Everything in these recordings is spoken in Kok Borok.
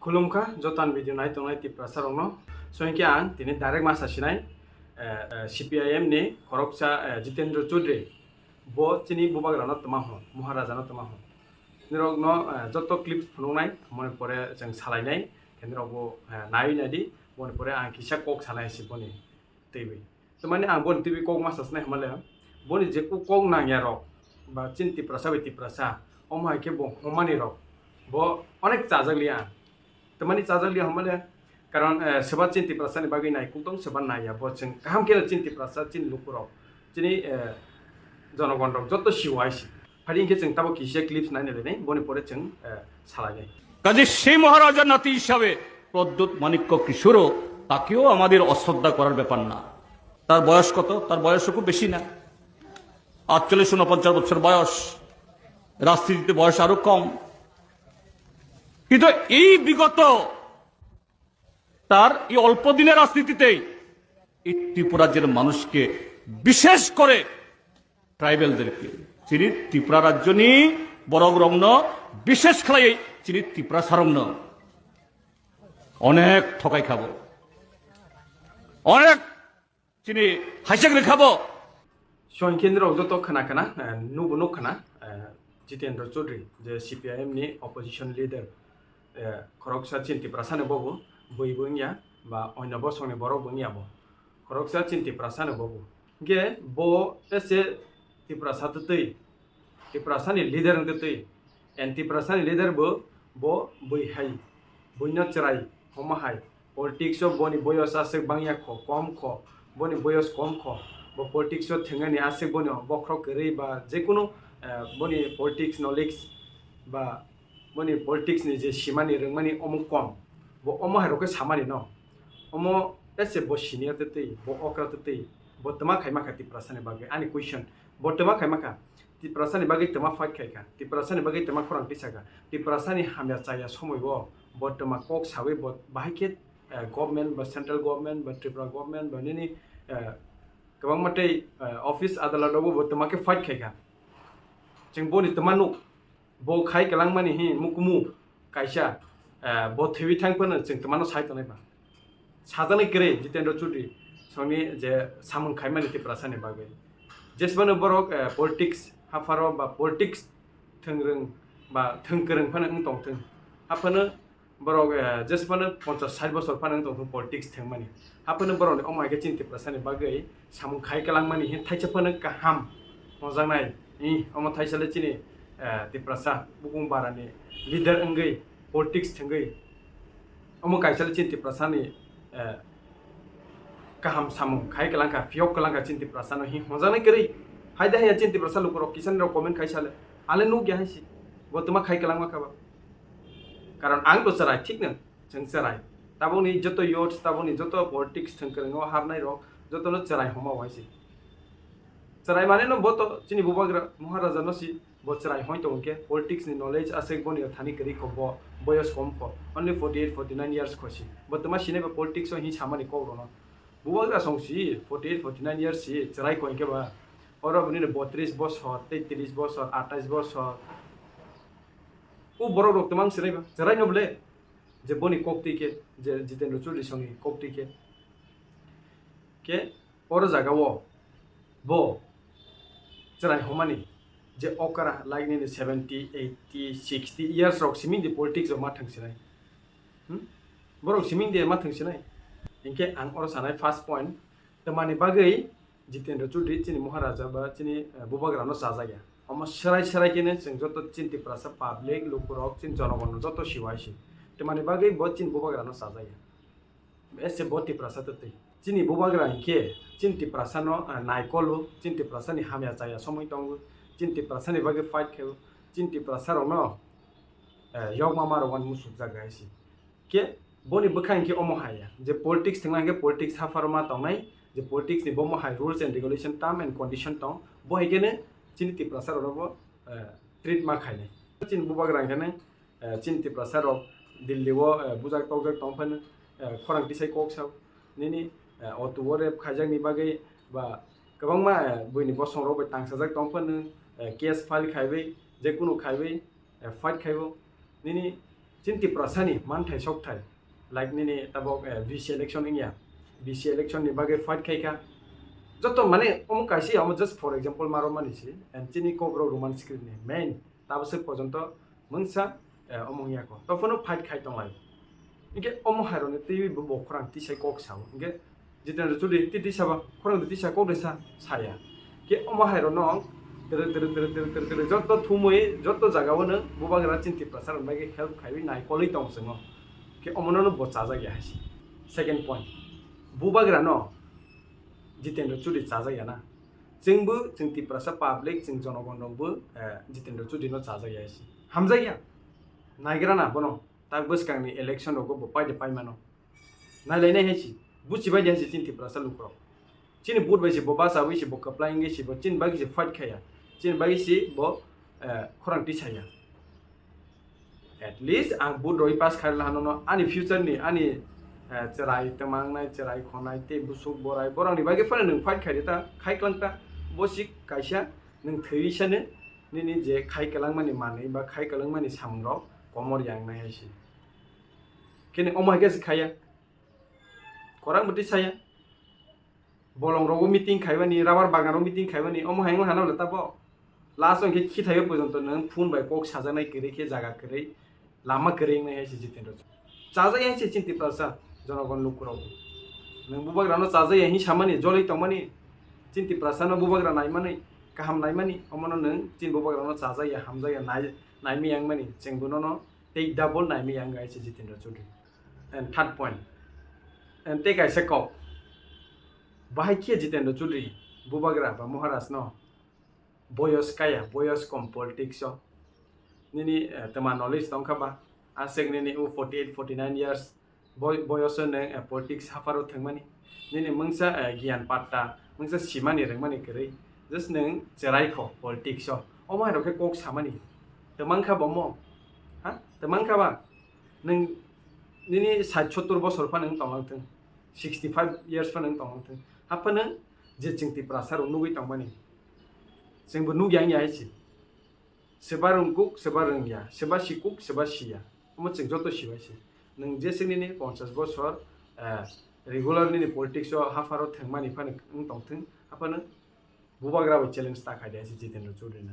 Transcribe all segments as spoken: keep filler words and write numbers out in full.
Khulumkha joto ani video nai tongnai Tiprasa rokno. So hinkhe ang tini direct ma sasinai, eh, eh, C P I M ni khoroksa, eh, Jitendra Chaudhary, bo chini bubagrano twma hwn, Maharaja no twma hwn. Nirokno, eh, joto clips phunuknai, moni pore chwng salainai, khe nirokbo, eh, naiwi naidi, moni pore ang kisa kok salai si boni twiwi. Tamani ang boni twiwi kok ma sasnai hwnmale, boni je kok nangya rok, ba chini Tiprasa bai Tiprasa, omo hai khe bo hwnmani rok, bo onek chajak liya. Tamani chajak liya hwnmale, karon, eh, seba chini Tiprasa ni bagwi nai kuk tong, seba naiya, bo chwng kaham khe chini Tiprasa, chini lukurok, chini, eh, jonogon rok joto siwai si. Phari hinkhe chwng tabo kisa clips naina lenai, boni pore chwng, eh, salainai. কাজে সেই মহারাজার নাতি হিসাবে প্রদ্যুৎ মাণিক্য কিশোরও, তাকেও আমাদের অশ্রদ্ধা করার ব্যাপার না। তার বয়স কত? তার বয়সও খুব বেশি না, আটচল্লিশ ঊনপঞ্চাশ বছর বয়স, রাজনীতিতে বয়স আরো কম। কিন্তু এই বিগত তার এই অল্প দিনের রাজনীতিতেই এই ত্রিপুরাজ্যের মানুষকে, বিশেষ করে ট্রাইবেলদেরকে, chini Tripura rajyoni borok rokno, bishesh khlaiwi chini Tiprasa rokno onek thokai khabo, onek chini haichak rwkhabo. Soinkhe nirok joto khna khna, eh, nubo nuk khna, eh, Jitendra Chaudhary, je C P I M ni opposition leader, eh, khoroksa chini Tiprasa ni bobo, bui bo wngya, ba onyo bosongni borok bo wngya bo. Khoroksa chini Tiprasa ni bobo. Hinkhe bo ese Tiprasa twtwi, Tiprasa ni leader wngtwi twi, and Tiprasa ni leader bo, bo bui hai, buino chwrai homa hai, politics o boni boyos aswk bangya kho, kom kho, boni boyos kom kho, bo politics o thwngani aswk boni bokhorok kwrwi ba jekunu, eh, boni politics knowledge ba boni politics ni je simani rwngmani omo kom, bo omo hai rok khe samani no, omo ese bo senior twtwi, bo okra twtwi, bo twma khaima kha Tiprasa ni bagwi? Ani question, bo twma khaima kha? Tiprasa ni bagwi twma fight khai kha, Tiprasa ni bagwi twma khorang tisa kha, Tiprasa ni hamya chaya somoi o bo twma kok sawi bo bahai khe, eh, government ba central government ba Tripura government ba nini, eh, kwbangma tei, eh, office adalat rogo bo twma khe fight khai kha. Chwng boni twma nuk, bo khai kwlangmani hi mukumu kaisa, eh, bo thwiwi thang phano chwng twmano sai tongnai ba. Sajani kwrwi Jitendra Chaudhary songni je samung khaimani Tiprasa ni bagwi. Jesmano borok, eh, politics hapharo ba politics thwngrwng ba thwngkwrwng phano wng tongthwng. Haphano borok, eh, jesmano ponchas sait bosor phano wng tongthwng politics thwngmani. Haphano borokni omo hai khe chini Tiprasa ni bagwi samung khai kwlangmani hin thaisa phano kaham hwnjaknai. Ih, omo thaisa le chini, eh, Tiprasa bukung barani leader wngwi politics thwngwi omo kaisa le chini Tiprasa ni, eh, kaham samung khai kwlangkha, phiyok kwlangkha chini Tiprasa no hi hwnjaknai kwrwi. Hai da haya chini Tiprasa lukurok kisa nirok comment khai sale, ale nukya hai si, bo twma khai kwlangma kha ba. Karon ang to chwrai, thik no, chwng chwrai. Tabukni joto youths, tabukni joto politics thwngkwrwngo hapnai rok, jotono chwrai homa hai si. Chwrai mane no bo to chini bubagra Maharaja no si, bo chwrai hoi tongo khe, politics ni knowledge aswk boni thani kwrwi kho, bo boyos kom kho, only forty eight, forty nine years kho si. Bo twma sinai ba politics o hi samani kok rono. Bubagra song si, forty eight, forty nine years si, chwrai kho hinkhe ba. Oro bini no botris bosor, tetris bosor, atais bosor. O borok rok twmang sinai ba, chwrai no bole. Je boni kok twi khe, je Jitendra Chaudhary songni kok twi khe. Khe oro jaga o bo chwrai homani je okra, like nini seventy, eighty, sixty years rok simi di politics rok ma thang sinai. Hmm? Borok simi di ma thang sinai. Hinkhe ang oro sanai first point, twmani bagwi Jitendra Chaudhary chini Maharaja ba chini, eh, bubagrano chajakya. Omo serai serai khe chwng joto chini Tiprasa public lukurok chini jonogonno joto siwai si. Twmani bagwi bo chini bubagrano chajakya. Ese bo Tiprasa twtwi. Chini bubagra hinkhe chini Tiprasano, ah, naikolo, chini Tiprasani hamya chaya somoi tongo, chini Tiprasani bagwi fight khaio, chini Tiprasarokno, eh, yokma ma rwani musukjak hai si. Khe boni bwkha hinkhe omo hai ya, je politics thwngna hinkhe politics hapharo ma tongnai, je politics ni bomo hai rules and regulation, term and condition tong, bo hai kheno chini Tiprasarokno bo, eh, treat ma khainai. Chini bubagra hinkhe eh, chini Tiprasa rok Delhi o, eh, bujak tokjak tong phano, eh, khorang tisai kok sao. Nini, eh, auto o rape khaijakni bagwi ba kwbangma, eh, buini bosong rok bai tangsajak tong phano, eh, case file khaiwi, jekunu khaiwi, eh, fight khaibo. Nini Chini Tiprasani manthai sokthai, like nini tabok, eh, V C election wngya, V C election ni bagwi fight khaikha. Joto mane omo kaisa ya, omo just for example ma romani si, and chini Kokborok Roman script ni main tabaswk porjonto mungsa, eh, omo wngya ko. Tophano fight khai tonglai. Hinkhe omo hairokni twiwi bo, bo khorang tisai kok sao. Hinkhe Jitendra Chaudhary twi twi saba, khorang twi twi sa kok de sa, saya. Khe omo hai rok no tere tere tere tere tere tere joto thumwi joto jaga o no bubagra chini Tiprasa rok bai khe help khaiwi nai kolwi tong chwngo. Khe omo no bo chajak ya hai se. Second point, bubagra no Jitendra Chaudhary chajak ya na. Chwngbo chwng Tiprasa public, chwng jonogon rok bo, eh, Jitendra Chaudhary no chajak ya hai se. Hamjak ya. Naigra na bono. Tak bwskang ni election rogo bo pai de pai mano. Nailainai hai se, buchibai di hai se chini Tiprasa lukurok. Chini vote bai se bo bachawi se bo kwplai wngwi se bo chini bagwi se fight khaiya. Chini bagwi se bo, eh, khorang tisaya. At least ang vote roi pass khairwla hano no ani future ni ani, eh, chwrai twmangnai, chwrai khonai tei busuk borai borokni bagwi phano nwng fight khaidi ta, khai klang ta. Bo si kaisa nwng thwiwi sano nini je khai kwlangmani manwi ba khai kwlangmani samungrok komor yangnai hai se. Khe nwng omo hai khe se khaiya. Khorang bwtwi saya. Bolong rogo meeting khaimani, rubber bagan rogo meeting khaimani, omo hai wngla hano le tabo. Last o hwnkhe khithaio porjonto nwng phone bai kok sajaknai kwrwi khe jaga kwrwi, lama kwrwi wngnai hai se Jitendra. Chajak ya hai se chini Tiprasa jonogon lukurok. Nwng bubagrano chajak ya hin samani, joloi tongmani, chini Tiprasano bubagra naimani, kaham naimani, omono nwng chini bubagrano chajak ya, hamjak ya, nai-, naimi yangmani, chwng bonono tei double naimi yang hai se Jitendra Chaudhary. And third point, and tei kaisa kok, bahai khe Jitendra Chaudhary bubagra ba Maharaj no boyos kaya, boyos kom politics o. Nini, eh, twma knowledge tongkha ba, aswk nini o forty eight, forty nine years boy-, boyos o nwng, eh, politics hapharo thwngmani. Nini mungsa, eh, giyan patta, mungsa simani rwngmani kwrwi. Just nwng cherai kho politics o. Omo hai rok khe kok samani. Twmang kha bo mo? Ha? Twmang kha ba? Nwng nini sait sottor bosor phano nwng tonglang thung, sixty five years phano nwng tonglang thung. Haphano je chwng Tiprasa rok nugwi tongmani, chwngbo nugya wngya hai se. Seba rwngkuk, seba rwngya, seba sikuk, seba siya. Omo chwng joto sibai se. Nwng jeswk nini ponchas bosor, eh, regular nini politics o hapharo thwngmani phano wng tongthung, haphano bubagra bai challenge ta khaidi hai se Jitendra Chaudhary no.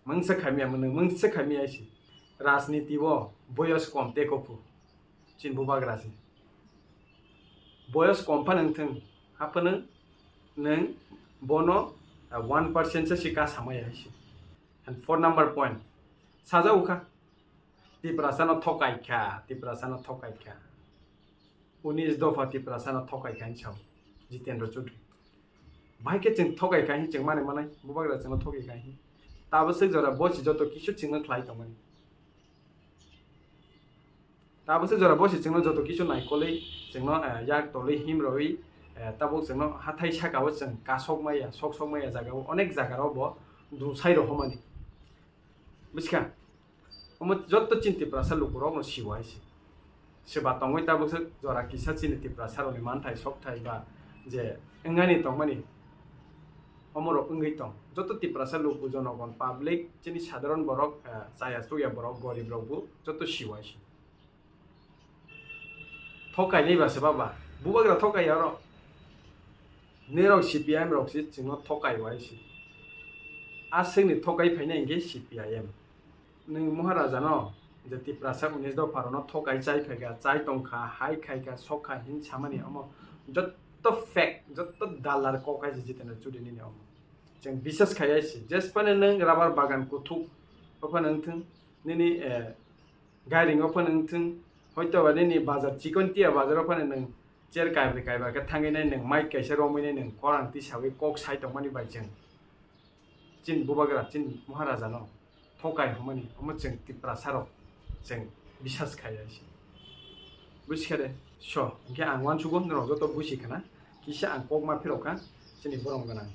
Mungsa khaimya, nwng mungsa khaimya hai se. Rajniti o boyos kom tei kophu. Chini bubagra se. Boyos kom phano wngthung, haphano nwng bono, ah, one percent se si ka samaya hai se. And four number point, sajao kha, Tiprasa no thokai kha, Tiprasa no thokai kha. Unis dopha Tiprasa no thokai kha hin sao Jitendra Chaudhary. Bahai khe chwng thokai kha hin chwng mani manai, bubagra chwngno thokai kha hin. Tabaswk jora bo se joto kisu chwngno khlai tongmani. Tabaswk jora bo se chwngno joto kisu naikolwi, chwngno, eh, yak tolwi himrwi, eh, tabuk chwngno hathai sakao chwng kasok maya, sok sok maya jagao onek jagarao bo dusai rohormani. Buskha? Omo joto chini Tiprasa lukurokno siwo hai se. Seba tongwi tabukse jora kisa chini Tiprasa rokni manthai sokthai ba je wngani tongmani omorok wngwi tong. Joto Tiprasa luku jonogon public chini sadharon borok, eh, chaya chukya borok gorib rokbo joto siwo hai se. Thokainai ba se baba. Bubagra thokai oro. Nirok C P I M rok se chwngno thokai wai se. Aswkni thokai phainai hinkhe C P I M. Nwng Maharaja no je Tiprasa unis dopha rokno thokai chai phaikha, chai tongkha, hai khaikha, sokha hin samani omo jotto fake, jotto dalar kok hai se Jitendra Chaudhary nini omo. Chwng bisas khai hai se. Jespani nwng rubber bagan kuthuk ophano wngthung, nini, eh, gairing ophano wngthung, hoito ba nini bazar chikon tiya bazar ophano nwng chair kaibrwi kaiba khe thangwi nai nwng mic kaisa romwi nai nwng khorang tisawi kok sai tongmani bai chwng chini bubagra chini Maharaja no thokai hwnmani omo chwng Tiprasa rok chwng bisas khai hai se. Busikha de? So, hinkhe ang uansugo norok joto busi khna. Kisa ang kok ma phirok kha chini borom gwnang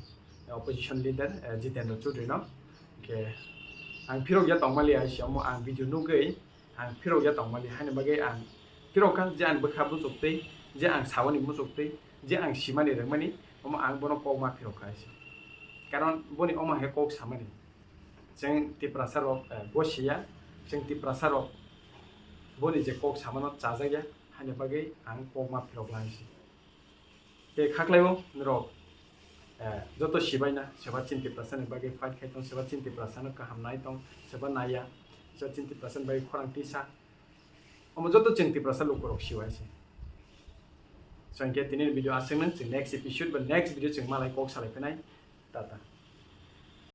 opposition leader, eh, Jitendra Chaudhary no. Hinkhe ang phirok ya tongmali hai se omo ang video nugwi ang phirok ya tongmali haini bagwi ang phirok kha je ang bwkha muchuk twi, je ang sawani muchuk twi, je ang simani rwngmani omo ang bono kok ma phirok kha hai se. Karon boni omo hai kok samani. Chwng Tiprasa rok, eh, gosiya, chwng Tiprasa rok boni je kok samano chajakya, haini bagwi ang kok ma philok lai se. Tei khaklaibo norok, eh, joto sibaina, seba chini Tiprasani bagwi fight khai tong, seba chini Tiprasano kaham nai tong, seba naiya, seba chini Tiprasani bagwi khorang tisa. Omo joto chini Tiprasa lukurok siwai se. So, hinkhe tini video aswk nang, chwng next episode ba next video chwng malai kok salai phinai. Tata.